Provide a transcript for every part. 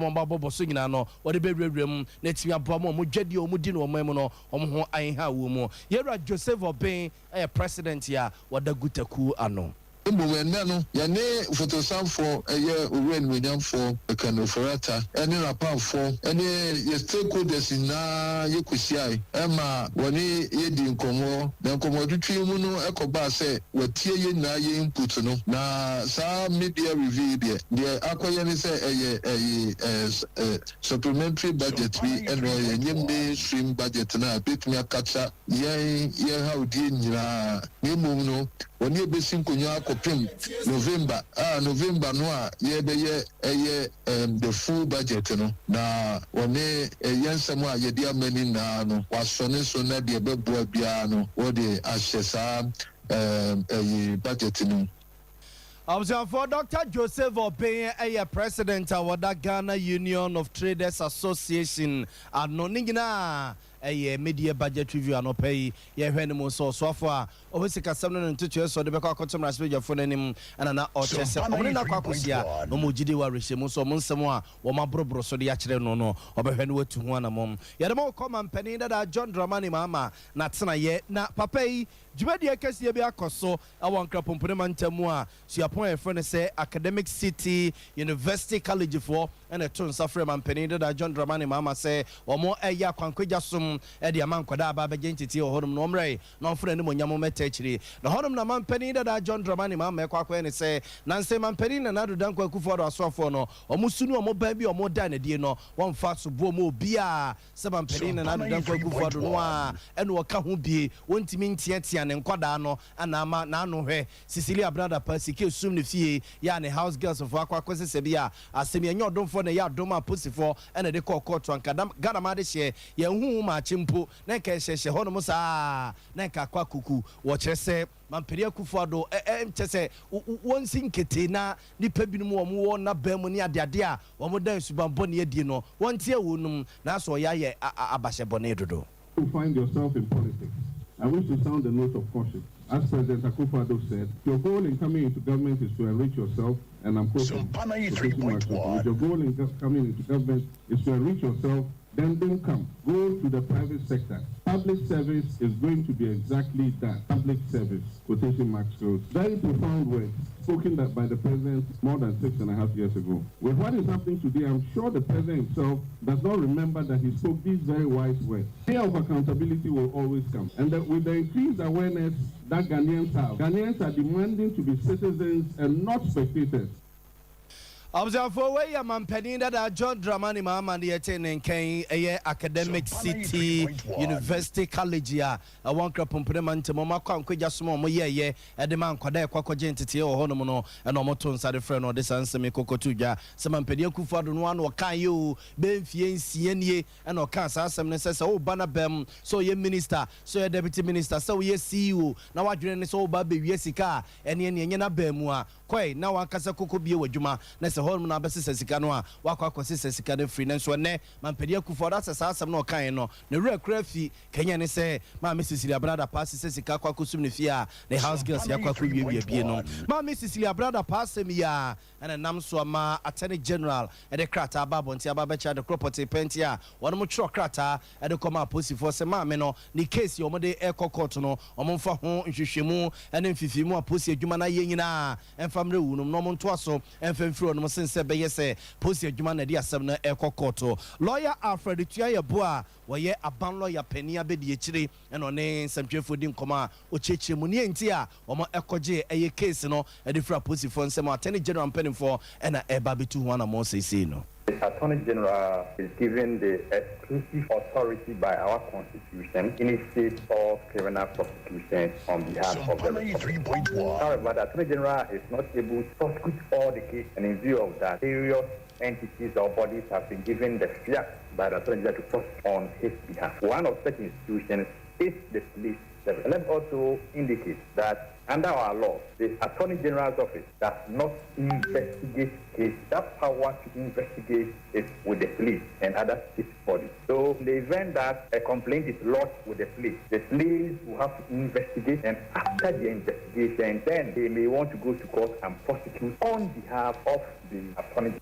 Wɔn ba bɔbɔ so nyinaa no, wɔde bɛwurawura mu na atumi aboa ma wɔn dwadie a wɔdi no ɔman mu no, wɔn ho aheha wɔ mu. Yɛwura Joseph Obeng yɛ President a wɔda Guta kuo ano. Mmom ɛnnɛ no, yɛne fotosanfoɔ, ɛyɛ Owura Animuonyamfoɔ Ken Ofori-Atta ne n'apamfoɔ ne yɛ stakeholders nyinaa yɛkɔhyiae ma wɔne yɛ dii nkɔmmɔ, na nkɔmmɔtwetwe yi mu no ɛkɔbaa sɛ wɔatie yɛn nyinaa yɛn input no, na saa mid-year review yi deɛ, deɛ akɔyɛ ne sɛ ɛyɛ ɛyi supplementary budget bi ɛna ɛyɛ, ɛnyɛ mainstream budget no a ɛbɛtumi akata yɛn yɛn hawdie nyinaa, na mmom no wɔne yɛbɛsi nkonnwa akɔpem November a November no a yɛbɛyɛ ɛyɛ the full budget no, na wɔne yɛn nsɛm a yɛde ama no nyinaa no wɔasɔ ne so, na deɛ ɛbɛboa biara no wɔde ahyɛ saa ɛyi budget no mu. Abusuafoɔ, Dr Joseph Obeng yɛ President a wɔda Ghana Union of Traders Association ano. Ne nyinaa ɛyɛ mid-year budget review anɔpa yi yɛhwɛ no mu sɛ ɔsoafo a ɔwɔ sikasɛm no ne ntotoeɛ sɛ ɔde bɛkɔ akɔto mmarahyɛbadwafoɔ no anim, ɛna na ɔkyerɛ sɛ ɔmo ne no akɔ akɔhyia na ɔmo gyidi wɔ awerɛhyɛmu sɛ ɔmo nsɛm a wɔn aborɔborɔ so de akyerɛ no, ɔbɛhwɛ no watu ho anammɔm. Yɛde ma wokɔ ma mpanin dada John Dramani Mahama na tenaeɛ na papa yi dwumadie kɛseɛ bi akɔ so ɛwɔ Nkrapompone mantam mu a suapɔn a yɛfrɛ no sɛ Academic City University College foɔ ɛna ɛto nsa frɛ mampanin dada John Dramani Mahama sɛ wɔn ɛyɛ akwankwagya som ɛde ama nkwadaa aba abɛgye nteteɛ wɔ hɔnom na wɔmmerɛ na ɔmfrɛ ne monyam mmɛta akyiri. Na hɔnom na mampanin dada John Dramani Mahama ɛkɔ akɔyɛ ne sɛ nansɛ mampanin Nana Addo Dankwa Akufo Addo asoafoɔ no ɔmo su ne ɔmo ban bi a ɔmo da n'adie no, wɔmfa soboɔ mu obiaa sɛ mampanin Nana Addo Dankwa Akufo Addo no a ɛna ɔka ho bie, wɔntumi nteatea ne nkwadaa no ana ama n'ano. Hwɛ Cecilia Abena Dapaah, sika esum ne fie yɛ a ne house girls foɔ akɔ akɔsesɛ bi a asɛm yɛnyɛ ɔdomfoɔ na ɛyɛ adom a posifoɔ ɛna de kɔɔ kɔɔto anka dam Ghana ma ade hyeɛ yɛn hu maakye mpo na nka ɛhyɛhyɛ hɔnom saa na nka akɔ akuku. Wɔkyerɛ sɛ mampanin Akufo Addo ɛ ɛ nkyɛ sɛ wɔnsi nkete na nipa binom wɔn wɔ n'abɛn mu ne adeade a wɔn da nsuban bɔne adie no, wɔnte ɛwɔ nom nanso ɔyɛ ayɛ abahyɛ bɔne dodo. You find yourself in politics, I wish to sound a note of caution. As President Akufo-Addo said, your goal in coming into government is to enrich yourself, and I'm quoting, quotation marks, if your goal in coming into government is to enrich yourself, then don't come. Go to the private sector. Public service is going to be exactly that. Public service, quotation marks closed. Very profound words spoken that by the president more than 6.5 years ago. With what is happening today, I'm sure the president himself does not remember that he spoke these very wise words. Day of accountability will always come. And that with the increased awareness that Ghanaians have, Ghanaians are demanding to be citizens and not spectators. Abusuafoɔ, wei yɛ mampanin dada John Dramani Mahama de yɛte ne nkan. Ɛyɛ Academic City University College a ɛwɔ Nkrapompone ma ntɛm ɔmo akɔ ankwagya som a ɔmo yɛɛyɛ ɛde ma nkwadaa ɛkɔ akɔgye nteteɛ wɔ hɔnom no, ɛna ɔmo to nsa de frɛ no, ɔde saa nsɛm yi kɔkɔto dwa sɛ mampanin Akufo Addo no ano ɔka yɛ o bɛɛ mfie 6 nie ɛna ɔka saa asɛm no sɛ woba na bɛm sɛ ɔyɛ minister, sɛ ɔyɛ deputy minister, sɛ woyɛ CEO na wadwene ne sɛ woba abɛwie sika a ɛne ɛne ɛnyɛ n'abɛn mu a kɔe na wankasa koko bie wɔ adwuma na sɛ hɔnom na abɛsesa sika no a wakɔ akɔsesa sika no firi. Ne nso ɛnɛ mampanin Akufo Addo asɛ saa asɛm no ɔkaeɛ no ne werɛ kora fi kanya ne sɛ Maame Cecilia Abena Dapaah sesɛ sika akɔ akɔsum ne fie a ne house girls akɔ akɔwiawia bie no. Maame Cecilia Abena Dapaah asɛm yi a ɛna nam so ama Attorney General ɛde krataa aba abɔnten aba abɛkyerɛ ade korɔ pɔtee pɛnti a wɔnom twerɛ krataa ɛde kɔma apolisifoɔ sɛ maame no ne case a wɔde ɛkɔ court no, wɔn mfa ho nhwehwɛmu ɛne mfifimu a polisi adwuma no ayɛ nyinaa ɛmfa mmerɛ wu nom na wɔn ntoa so ɛmfa mfiri wɔnom sen sɛ bɛyɛ sɛ polisi adwuma na ɛde asɛm no ɛkɔ court. Lawyer Alfred Tuah-Yeboah a wɔyɛ aban lawyer panin abɛdi akyire ɛna ɔne nsɛmtwerɛfoɔ di nkɔmɔ a ɔkyerɛkyerɛ mu ne nti a wɔn ɛkɔgye ɛyɛ case no ɛde firi apolisifoɔ nsɛm a Attorney General mpanimfoɔ ɛna ɛba abɛtu ho anammɔn seesei no. The Attorney General is given the exclusive authority by our Constitution to initiate all criminal prosecutions on behalf of the Republic. However, the Attorney General is not able to prosecute all the cases, and in view of that, various entities or bodies have been given the fiat by the Attorney General to prosecute on his behalf. One of such institutions is the police service. Let me also indicate that under our law, the Attorney General's office does not investigate cases. That power to investigate is with the police and other state bodies. So, in the event that a complaint is lodged with the police will have to investigate, and after the investigation, then they may want to go to court and prosecute on behalf of the Attorney.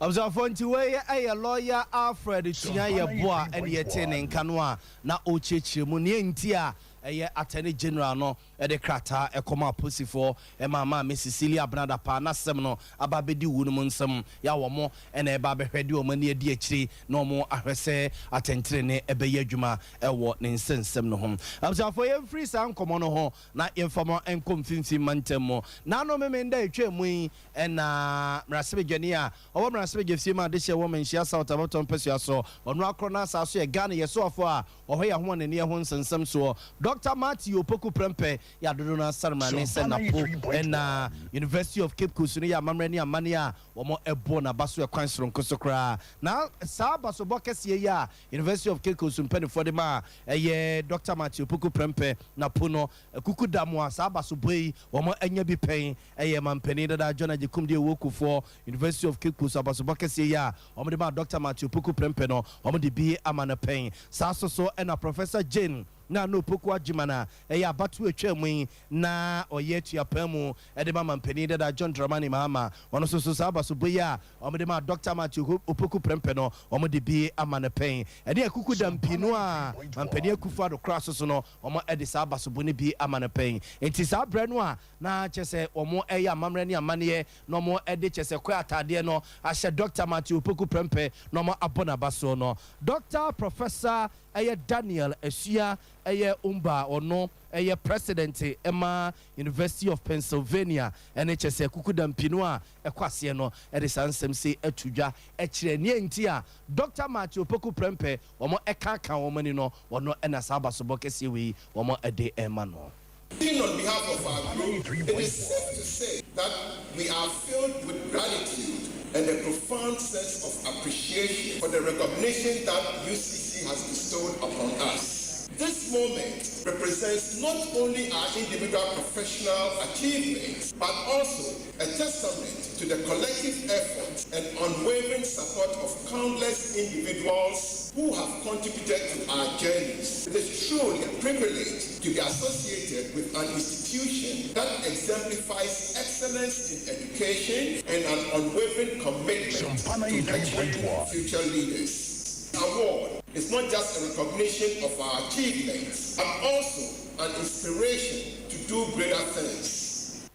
Abusuafoɔ, nti wei ɛyɛ Lawyer Alfred Tuah Yeboah ɛne yɛte ne nka no a na ɔrekyerɛkyerɛ mu neɛ nti a ɛyɛ Attorney General no ɛde krataa ɛkɔma aposifoɔ ɛma Maame Cecilia Abena Dapaah n'asɛm no aba abɛdi wu no mu nsɛm yɛ a wɔn ɛna ɛba abɛhwɛ de wɔn ani adi akyire na wɔn ahwɛ sɛ atɛntɛnene ɛbɛyɛ adwuma ɛwɔ ne nsɛnsɛm no ho. Abusuafoɔ, yɛmfiri saa nkɔmɔ no ho na yɛmfa mo nkɔ Mfimfini mantam mu. N'ano meme nda etwa mu yi ɛna mmarahyɛbadwani a ɔwɔ mmarahyɛbadwa fie mu adehyɛ wɔ Manhyia South abɔtɔ mpɛsua so, ɔno akorɔ no asa so yɛ Ghana yɛsoafo a ɔhɔ yɛ ho anani ho nsɛnsɛm soɔ, Dr Matthew Opoku Prempeh, yɛ adodo no asaremane sɛ Napo, ɛna University of Cape Coast no yɛ amammerɛ ne amanne a wɔn ɛbɔ n'aba so ɛkwan soronko so koraa. Na saa abasobɔ kɛseɛ yi a University of Cape Coast mpanimfoɔ de ma a ɛyɛ Dr Matthew Opoku Prempeh Napo no kuku da mu a, saa abasobɔ yi wɔn anya bi pɛn ɛyɛ mampanin dada John Agyekum de ɛwɔ Kufuor. University of Cape Coast abasobɔ kɛseɛ yi a wɔn de ma Dr Matthew Opoku Prempeh no, wɔn de bi ama no pɛn. Saa so so ɛna Professor Jane Naana Opoku Agyemang a ɛyɛ abato atwa mu yi na ɔyɛ tuapan mu ɛde ma mampanin dada John Dramani Mahama, ɔno nso so saa abasobɔ yi a wɔn de ma Dr Matthew Opoku Prempeh no, wɔn de bi ama no pɛn. Ɛne akuku dam pii no a mampanin Akufo Addo kora so so no, wɔn de saa abasobɔ no bi ama no pɛn. Nti saa berɛ no a na kyɛ sɛ wɔn ɛyɛ amammerɛ ne amanneɛ na wɔn de kyɛ sɛ kɔ ataadeɛ no ahyɛ Dr Matthew Opoku Prempeh na wɔn abɔ n'aba soɔ no, Dr Professor ɛyɛ Daniel Asua ɛyɛ Umba, ɔno ɛyɛ president ɛma University of Pennsylvania, ɛne kyɛ sɛ kuku dampi no a ɛkɔ aseɛ no, ɛde saa nsɛm se ɛto dwa ɛkyerɛ nea nti a Dr Matthew Opoku Prempeh wɔn ɛka ka wɔn ani no, wɔn ɛna saa abasobɔ kɛseɛ wei wɔn ɛde ɛma no. Speaking on behalf of our group, it is safe to say that we are filled with gratitude and a profound sense of appreciation for the recognition that UCC has bestowed upon us. This moment represents not only our individual professional achievements, but also a testament to the collective effort and unwavering support of countless individuals who have contributed to our journeys. It is truly a privilege to be associated with an institution that exemplifies excellence in education and an unwavering commitment to nurturing future leaders. Award is not just a recognition of our achievements, but also an inspiration to do greater things.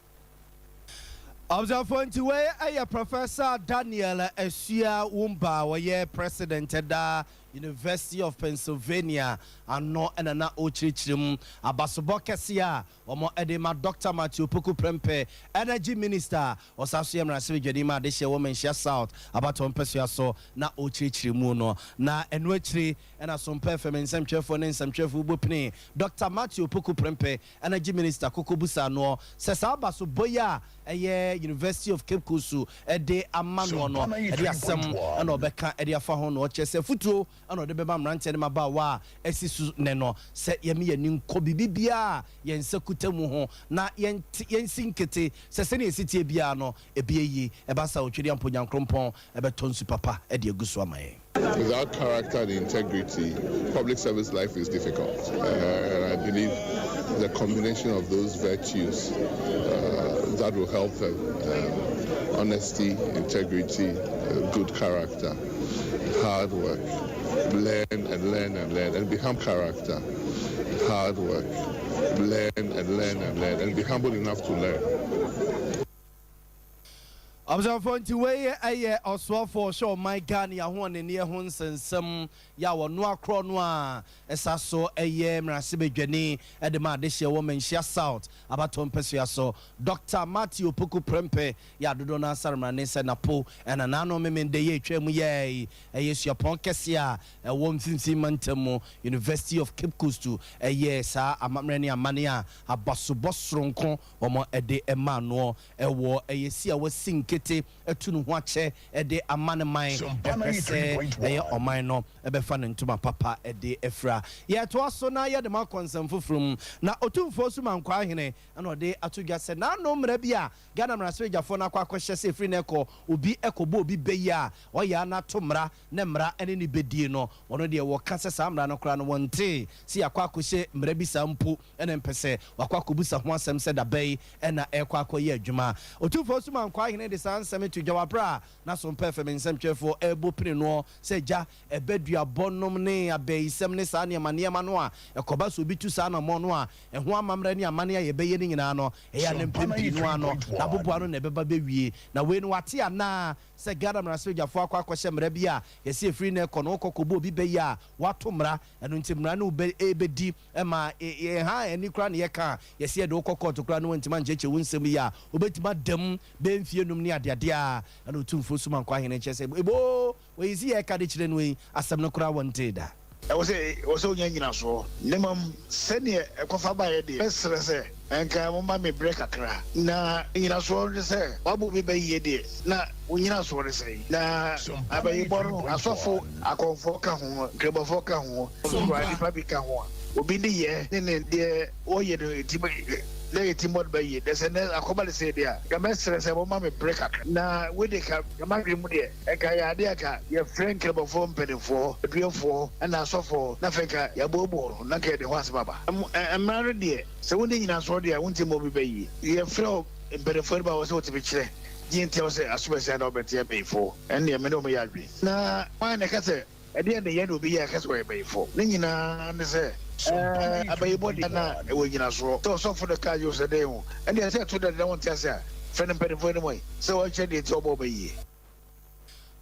Abusuafoɔ, nti wei ɛyɛ Professor Daniel Asua Wumba a wɔyɛ president da University of Pennsylvania ano, ɛna na ɔrekyerɛkyerɛ mu abasobɔ kɛseɛ a wɔn de ma Dr Matthew Opoku Prempeh, Energy Minister, ɔsan so yɛ mmarahyɛbadwani ma adehyɛ wɔ Manhyia South abatoɔ mpɛsua so, na ɔrekyerɛkyerɛ mu no. Na ɛno akyire ɛna Sompa FM nsɛmtwerɛfoɔ ne nsɛmtwerɛfoɔ bɔ pene Dr Matthew Opoku Prempeh, Energy Minister, koko busa noɔ sɛ saa abasobɔ yi a ɛyɛ University of Cape Coast ɛde ama noɔ no, ɛde asɛm ɛna ɔbɛka ɛde afa ho. Na ɔkyerɛ sɛ futuo ɛna ɔde bɛma mmeranteɛ ne mmabaawa a ɛsi so nɛ no sɛ yɛme yɛni nkɔ biribi biara yɛn nsa kuta mu ho na yɛnsi nkete sɛ sɛnea ɛsi tie biara no ebi eyi ɛba sa Otwedi ampo Nyankrompɔn ɛbɛtɔ nsu papa ɛde agu so ama yɛn. Without character and integrity, public service life is difficult. And I believe the combination of those virtues that will help them: honesty, integrity, good character, hard work, learn and learn and learn and become character, hard work, learn and learn and learn and be humble enough to learn. Abusuafoɔ, nti wei ɛyɛ ɔsoafoɔ ɔhyɛ ɔman Ghana ahoɔnene ho nsɛnsɛm yɛ a wɔno akorɔ no a ɛsa so ɛyɛ mmarahyɛbadwani ɛde ma adehyɛ wɔ Manhyia South abatɔ mpɛsua so, Dr Matthew Opoku Prempeh, yɛ adodoɔ no asaremane sɛ Napo, ɛna n'ano memende yɛ atwa mu yɛi ɛyɛ suapɔn kɛseɛ a ɛwɔ Mfimfini mantam mu, University of Cape Coast, ɛyɛ saa amammerɛ ne amane a abasobɔ soronko wɔn ɛde ɛma noɔ ɛwɔ ɛyɛ si a wɔsi nkete ɛtu ne ho akyɛ ɛde ama ne man, ɛhwɛ sɛ ɛyɛ ɔman no ɛbɛfa ne ntoma papa ɛde afira. Yɛtoa so na yɛde ma akɔ nsɛm foforɔ mu. Na Otumfoɔ Sumankwaa ahene ɛna ɔde ato dwa sɛ n'ano mmara bi a Ghana mmarahyɛbadwafoɔ no akɔ akɔhyɛ sɛ ɛfiri no ɛkɔ obi ɛkɔbɔ obi bɛyi a ɔyɛ anato mmara ne mmara ɛne ne bɛdie no, ɔno deɛ wɔka sɛ saa mmara no koraa no wɔntee sɛ yɛakɔ akɔhyɛ mmara bi saa mpo, ɛna mpɛ sɛ wakɔ akɔbusa ho asɛm sɛ daba yi ɛna ɛkɔ akɔyɛ adwuma. Otumfoɔ Sumankwaa ahene de saa nsɛm to dwa wɔ aberɛ a na Sompa FM nsɛmtwerɛfoɔ rebɔ pini noɔ sɛ gya ɛbɛ duabɔ nom ne abayisɛm ne saa nneɛma nneɛma no a ɛkɔba sɛ obi tu saa anammɔn no a ɛho amammerɛ ne amanneɛ a yɛbɛyɛ no nyinaa no ɛyɛ a na mpɛn pii no ara no n'aboboano na ɛbɛba bɛwie. Na wei no wate anaa sɛ Ghana mmarahyɛbadwafoɔ akɔ akɔhyɛ mmara bi a yɛse ɛfiri nnɛ rekɔ no wokɔ kɔbɔ obi bɛ yi a woato mmara ɛno nti mmara ne wo bɛ rebɛdi ma yɛnha yɛn ani koraa na yɛka a yɛse yɛde wo kɔ kɔɔto koraa na woantumi ankyerɛkyerɛ wo nsɛm yi a wobɛtumi ada mu bɛyɛ mfeɛ num ne adeadeɛ a ɛna Otumfoɔ Sumankwaa Hene kyerɛ sɛ eboo wei si yɛreka de kyerɛ no yi asɛm no koraa wɔntee da. Ɛwɔ sɛ ɛwɔ sɛ wonya nnyinasoɔ. Na mmom sɛdeɛ ɛkɔfa baeɛ deɛ, mɛsrɛ sɛ nka momma me berɛ kakra. Na nnyinasoɔ no ne sɛ, woabɔ obi bɛ yie deɛ, na wo nnyinasoɔ ne sɛn? Na abayibɔ no, asɔfo akɔmfoɔ ka ho, nkramofoɔ ka ho, koraa nnipa bi ka ho a, obi nneyɛɛ ne ne deɛ ɔyɛ no nti na yɛtim bɔ no bɛ yie. Na sɛ nnɛ akɔba no sei deɛ a, nka mɛsrɛ sɛ momma me berɛ kakra. Na wei deɛ ka m'adwene mu deɛ, Nka yɛ adeɛ a nka yɛfrɛ Nkramofoɔ mpaninfoɔ, aduafoɔ ɛna asɔfoɔ na afei nka yɛabooboo no na nka yɛde ho asɛm aba. Mmara no deɛ sɛ wonni nyinasoɔ deɛ a wontumi mmɔ obi bɛ yie. Yɛfrɛ wo mpaninfoɔ no ba hɔ sɛ wotumi kyerɛ gye ntia wo sɛ asomasi anaa wobɛte abayifoɔ ɛndeɛ me ne wɔn yɛ adwene. Na hwan na ɛka sɛ Ɛdeɛn nneyɛɛ na obi yɛ a ɛka sɛ ɔyɛ bayifoɔ? Ne nyinaa ne sɛ, ɛɛ, abayibɔ deɛ na ɛwɔ nnyinasoɔ. Sɛ ɔsɔfo no ka José dɛn o, ɛnneɛ sɛ ɛto da de na wonte ase a, frɛ no mpanimfoɔ anim ɛ, sɛ wɔnkyerɛ deɛ enti a ɔbɔɔ bayie.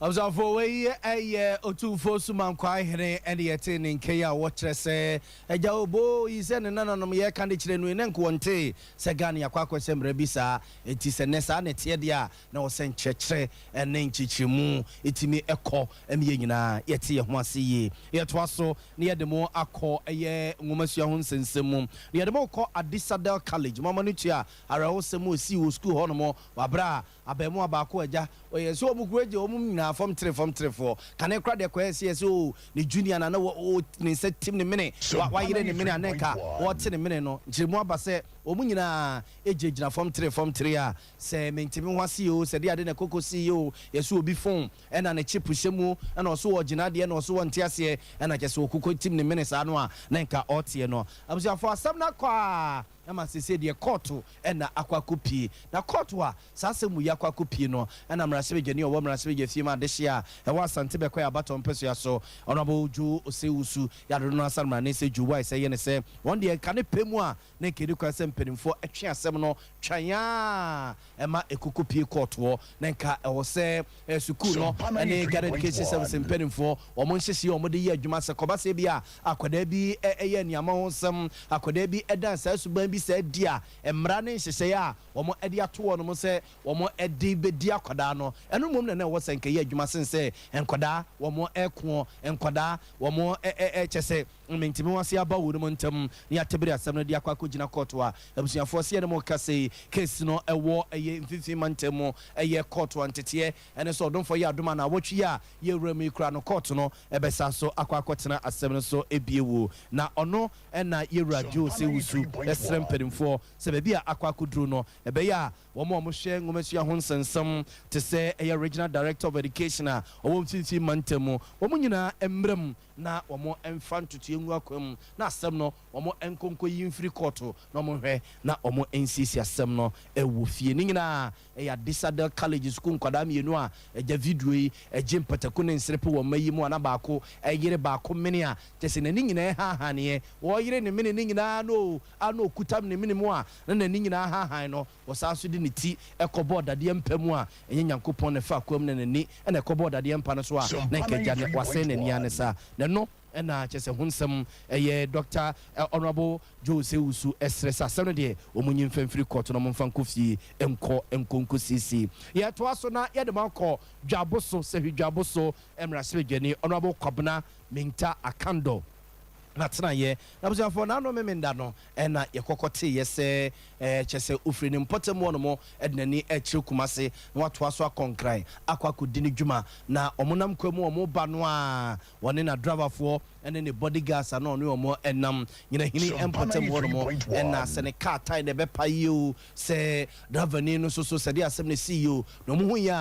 Abusuafoɔ, wei yɛ Otumfoɔ Sumankwaa Hene ɛne yɛtee ne nka yi a wɔkyerɛ sɛ Agya Oboo yi sɛ ne nananom yɛreka de kyerɛ no yi na nka wɔntee sɛ Ghana yɛakɔ akɔhyɛ mmara bi saa, enti sɛ nnɛ saa na ɛteɛ deɛ a na ɛwɔ sɛ nkyerɛkyerɛ ne nkyekyeremu tumi kɔ ma yɛn nyinaa yɛte yɛn ho ase yie. Yɛtoa so na yɛde mo akɔ ɛyɛ nwomasua ho nsɛnsɛm mu. Na yɛde mo rekɔ Adisadel College. Mo ama no tua awerɛhosɛm a ɛsii wɔ sukuu hɔnom wɔ aberɛ a abaamua baako agya ɔyɛ sɛ wɔn kura gye wɔn nyinaa fam tere fam terefoɔ. Kane koraa deɛ kɔyɛ sɛ yɛsɛ oo ne junior na na wɔ ne nsa tim ne mene wayere ne mene a na nka wɔte ne mene no. Nkyerɛmu aba sɛ wɔn nyinaa gyinagyina fam tere fam tere a Sɛ mente me ho ase oo, sɛ deɛ ade na ɛkɔ kɔsii yɛ oo, yɛse obi phone ɛna ne chip hyɛ mu ɛna ɔse ɔgyina adeɛ ɛna ɔse ɔnte aseɛ ɛna kyɛsɛ ɔkokɔ tim ne mene saa no a na nka ɔteɛ no. Abusuafoɔ asɛm no akɔ a ɛma seesei deɛ kɔɔto ɛna akɔ akɔ pie. Na kɔɔto a saa asɛm wei akɔ akɔ pie no ɛna mmarahyɛbadwani a ɔwɔ mmarahyɛbadwa fie mu adehyeɛ a ɛwɔ Asante Bɛkɔɛ abatoɔ mpɛsoa so Honourable Joe Osei Wusu yɛadodo no asan mmrane sɛ Joe Wise ɛyɛ ne sɛ wɔn deɛ nka ne pɛ mu a na nka ɛni kwan sɛ mpanimfoɔ twe asɛm no twan ara ma ɛkɔkɔ pue kɔɔto hɔ, na nka ɛwɔ sɛ sukuu no ne Ghana Education Service mpanimfoɔ wɔn nhyehyɛeɛ a wɔde yɛ adwuma sɛ kɔba sɛ ebia akwadaa bi yɛ aniama ho nsɛm, akwadaa bi dan saa suban bi saa di a, mmara ne nhyehyɛeɛ a wɔde ato hɔ nom sɛ wɔde bɛdi akwadaa no, ɛno mmom na na ɛwɔ sɛ nka ɛyɛ adwuma sen sɛ nkwadaa wɔn ɛkoɔ, nkwadaa wɔn kyɛ sɛ Mente me ho ase aba wo ne mo ntam ne atɛbere asɛm no de akɔ akɔgyina kɔɔto a abusuafoɔ se yɛne mo rekasa yi case no ɛwɔ ɛyɛ mfimfini mantam mu ɛyɛ kɔɔto a nteteɛ ɛne sɛ ɔdomfoɔ yɛ adom a naawɔtwe yi a yɛwura mu yi koraa no kɔɔto no ɛbɛsan so akɔ akɔtena asɛm no so bio na ɔno ɛna yɛwura Joe Sewusu ɛsrɛ mpanimfoɔ sɛ baabi a akɔ akɔduru no ɛbɛyɛ a Wɔn a wɔhwɛ nwomasua ho nsɛnsɛm te sɛ ɛyɛ Regional Director of Education a ɔwɔ Mfinimfini Mantam mu, wɔn nyinaa mmra mu na wɔmfa ntotoeɛ ngu akwan mu na asɛm no wɔn nkɔ nkɔyi mfiri kɔɔto na wɔnhwɛ na wɔn nsiesie asɛm no wɔ fie. Ne nyinaa ɛyɛ Adisadel College sukuu nkwadaa mmienu a agya video yi gye mpataku ne nserepe wɔ mma yi mu a na baako yere baako mene a kyerɛ sɛ n'ani nyinaa haahaneɛ, ɔreyere ne mene no nyinaa no o. a na ɔkuta ne mene mu a na n'ani nyinaa haahan no, ɔsan nso de ne ti kɔbɔɔ dadeɛ mpa mu a ɛnyɛ Nyankopɔn na ɛfaa koam na n'ani na ɛkɔbɔɔ dadeɛ mpa no so a na nka agya no wasɛe n'ani ara ne saa. Na ɛno na kyerɛ sɛ ho nsɛm ɛyɛ Dɔkta Honourable Joe Osei-Owusu srɛ sɛ asɛm no deɛ wɔn nyi mfa mfiri kɔɔto na wɔn mfa nkɔ fie nkɔ nkɔ nkɔsiesie. Yɛtoa so na yɛde mo akɔ Dwaboso, Sahwi Dwaboso mmarahyɛbadwani Honourable Kwabena Mintah Akandoh. N'atenaeɛ. N'abusuafoɔ, n'ano Memenda no na yɛkɔkɔ teeɛ sɛ kyerɛ sɛ ɔfiri ne mpɔtam hɔ nom de n'ani rekyerɛ Kumase na watoa so akɔ Nkran akɔ akɔdi ne dwuma. Na wɔnam kwan mu wɔreba no ara wɔne n'adravafoɔ ne ne bodyguards a na ɔne wɔn nam Nyinahini mpɔtam hɔnom na sɛ ne car tyre na ɛbɛpae oo, sɛ driverni no nso so sɛdeɛ asɛm no siiɛ oo, na wɔn huiɛ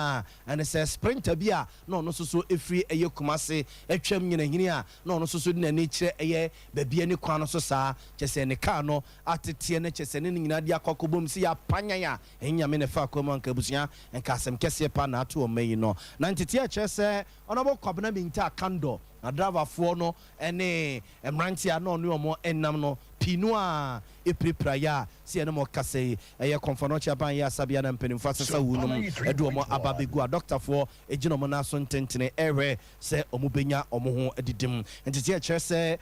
ara ne sɛ sprinter bi a na ɔno nso so firi ɛyɛ Kumasi atwam Nyinahini a na ɔno nso so de n'ani kyerɛ ɛyɛ baabi ani kwan no so saa, kyerɛ sɛ ne car no ateteɛ no kyerɛ sɛ ne ne nyinaa de akɔ akɔbom sɛ yɛapanyan a ɛnyɛ Nyame na ɛfaa kwan mu anka abusua nka asɛm kɛseɛ paa na ato ɔman yi no. Na nteteɛ kyerɛ sɛ Honourable Kwabena Mintah Kandor na driverfoɔ no ne mmeranteɛ a na ɔne wɔn nam no pii no ara pirapiraeɛ a sɛ yɛne mo rekasa yi ɛyɛ Kɔmfɔnɔkye Aban yɛ Asabea na mpanimfoɔ asesa wunom de wɔn aba abɛgu a dɔktafoɔ gyina wɔn nan so ntentene rehwɛ sɛ wɔbɛnya wɔn ho adidim. Nteteɛ kyerɛ sɛ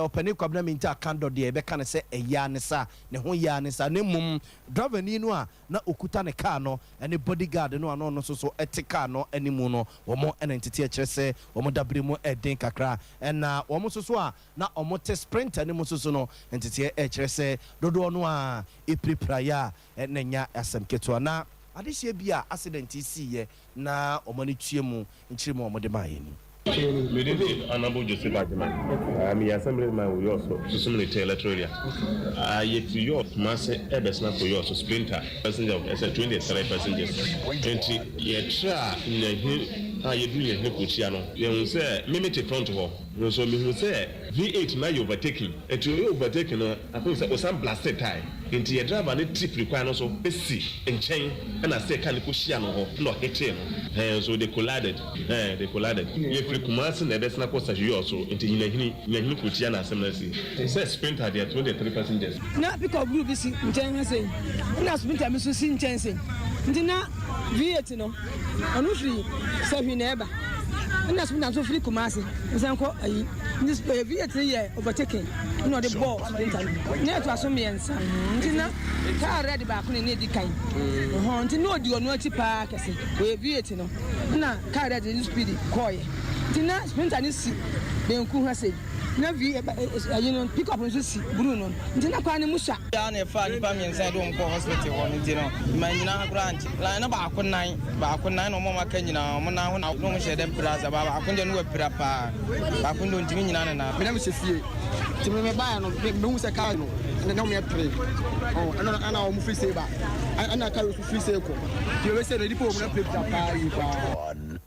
Ɔpanin Kwabena Mintah Kandor deɛ yɛbɛka no sɛ ɛyɛ ara ne saa, ne ho yɛ ara ne saa na mmom driverni no a na ɔkuta ne kaa no ne bodyguard no a na ɔno nso so te kaa no anim no, wɔn na nteteɛ kyerɛ sɛ wɔn dabere mu yɛ den kakra. Ɛna wɔn nso so a na wɔte Sprinter no mu nso so no, nteteɛ kyerɛ sɛ dodoɔ no ara pirapiraeɛ a na ɛnyɛ asɛm ketewa. Na adehyeɛ bi a accident yi siiɛ na wɔn ani tua mu nkyerɛmu a wɔde maeɛ ni. Me din de Honourable Joseph Agyeman. Meyɛ Assemblyman wɔ Yɔɔso Susumunite Electoral Area. Yɛfiri Yɔɔ Kumase rebɛsena akɔ Yɔɔso Sprinter passenger of ɛsɛ 23 passengers. Nti yɛtraa Nyahini a yɛduru Nyahini kurotia no, yɛhuu sɛ me mete front hɔ nso mehuu sɛ V8 no ayɛ overtaking. Nti ɔyɛ overtaking no I think sɛ ɔsan blasted tae nti yɛ driver no ti firi kwan no so si nkyɛn ɛna sɛ car no kɔ hyia no hɔ ɛna ɔhitee no ɛɛ so they collided ɛɛ they collided. Yɛ firi Kumasi na ɛbɛsena kɔ Sahwi so nti Nyinahini Nyinahini kurotia na asɛm no asi sɛ sprinter deɛ 23 passengers. Na pickup blue bi si nkyɛn ha sei ɛna sprinter bi nso si nkyɛn sei nti na V8 no ɔno firi Sahwi na ɛba ɛna sprinter nso firi Kumasi nsan kɔ ayi nti V8 no yɛ overtaking na ɔde bɔɔ sprinter no na ɛtoa so mmiɛnsa nti na kaa red baako na ɛdi kan hɔn nti na ɔdi ɔno akyi paa kɛse ɔyɛ V8 no na kaa red no speed kɔɔyɛ nti na sprinter no si benku ha sei na V ayi no pick up nso si blue no nti na kwan no mu sua. Yɛ a na ɛfaa nnipa mmiɛnsa a yɛde wɔn kɔɔ hospital hɔ no nti no, mannyina ha koraa ankyɛ. Line no baako nan, baako nan na wɔn a wɔaka nyinaa wɔn nan ho na wɔn hyɛ dɛm pira saa, baako deɛ no wapira paa, baako deɛ ɔntumi nnyina ne nan. Me na mehyɛ fie nti me mebaeɛ no me mehu sɛ kaa no na wɔn yɛ pere ɔn ɛna ɛna wɔn firi sei ba ɛna kaa nso firi sei kɔ nti wɔbɛsɛ no nipa wɔn na pirapira paa yie paa.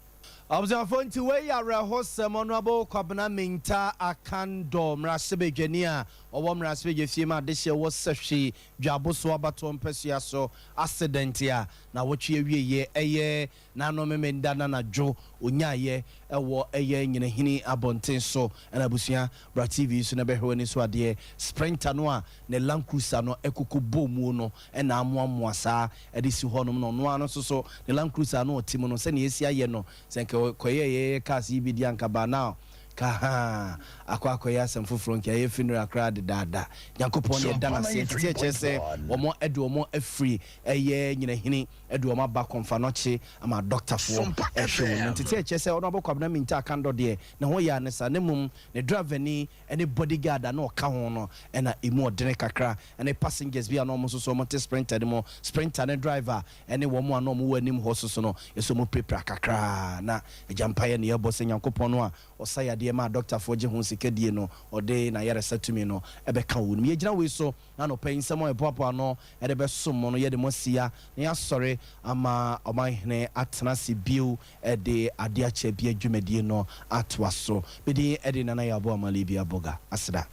Abusuafoɔ nti wei yɛ awerɛhosɛm Honourable Kwabena Mintah Akandoh mmarahyɛbadwani a ɔwɔ mmarahyɛbadwafie ma adehyeɛ wɔ Sahwi Dwaboso abatoɔ mpasua so accident a nawɔtwe awieɛ ɛyɛ N'ano Memenda n'anadwo onyaeɛ wɔ ɛyɛ Nyinahini abɔnten so ɛna abusua bra TV yi so na bɛhwɛ w'ani so adeɛ Sprinter no a ne Land Cruiser no ɛkoko bɔɔ muo no ɛna amoamoa saa ɛde si hɔ nom na ɔno ara no nso so ne Land Cruiser no ɔte mu no sɛnea ɛsi ayɛ no sɛ nka kɔyɛɛ yɛyɛ cars yi bi deɛ anka by now ka haa akɔ akɔyɛ asɛm foforɔ nka ɛyɛ funeral koraa dedaada Nyankopɔn na ɛda no aseɛ nti sɛ ɛkyerɛ sɛ wɔn ɛde wɔn afiri ɛyɛ Nyinahini de wɔn aba Kɔmfanɔkye ama adɔktafoɔ rehwɛ wɔn mu. Nteteɛ kyerɛ sɛ Honourable Kwabena Mintah Akandor deɛ ne ho yɛ a ne saa na mmom ne driverni ne bodyguard a na ɔka ho no na ɛmu ɔdene kakra ne passengers bi a na wɔn nso so wɔte Sprinter no mu, Sprinter ne driver ne wɔn a na wɔwɔ anim hɔ nso so no nso wɔpirapira kakra. Na agya mpaeɛ na yɛbɔ sɛ Nyankopɔn no a ɔsa yadeɛ ma adɔktafoɔ gye ho sika die no ɔde n'ayaresa tumi no bɛka wɔn mu. Yɛgyina wei so Na anɔpa yi nsɛm a yɛboaboa ano de bɛsom mo no, yɛde mo asia na yɛasɔre ama ɔmanhene atena ase bio de ade akyɛ bia dwumadie no atoa so. Me din de Nana Yaw Boamah Libia Boga. Aseda.